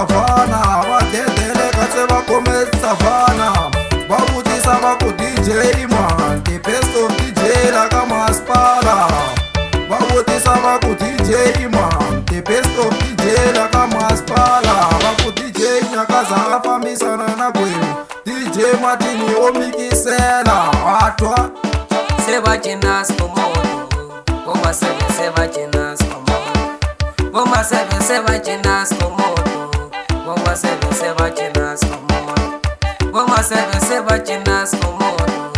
Savannah, va dedeleka se va khome Savannah. Va vutisa va ku DJ man, the best of DJ la ka masipala. Va vutisa va ku DJ man, the best of DJ la ka masipala. Va ku DJ Nyakaza a fambisana na Gwebu, DJ Martin o mikisela wa twa. Se va cina sikomoto, vo Maseve se va cina sikomoto, vo Maseve se va cina sikomoto, vo Maseve se va cina sikomoto, vo Maseve se va cina sikomoto,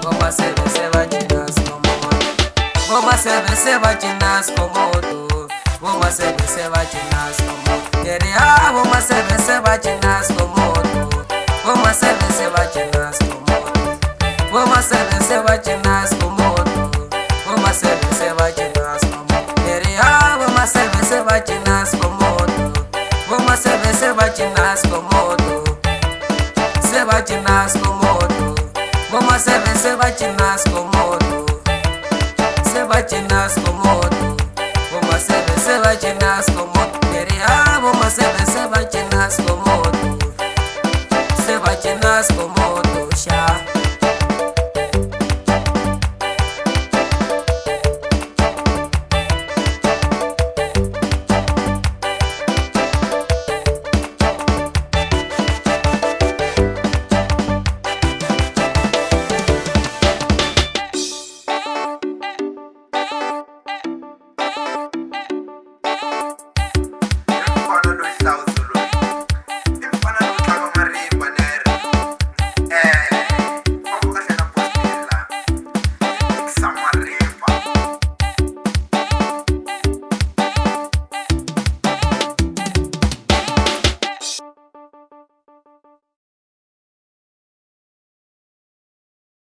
vo Maseve se va cina sikomoto, vo Maseve se va cina sikomoto, vo Maseve se va cina sikomoto, leri a vo Maseve se va cina sikomoto, vo Maseve se va cina sikomoto, vo Maseve se va cina sikomoto, vo Maseve se va cina sikomoto, leri a vo Maseve se va cina sikomoto, vo Maseve se va cina sikomoto, se va cina sikomoto, vo Maseve se va cina sikomoto, se va cina sikomoto, vo Maseve se va cina sikomoto, leri a vo Maseve se va cina sikomoto, se va cina sikomoto.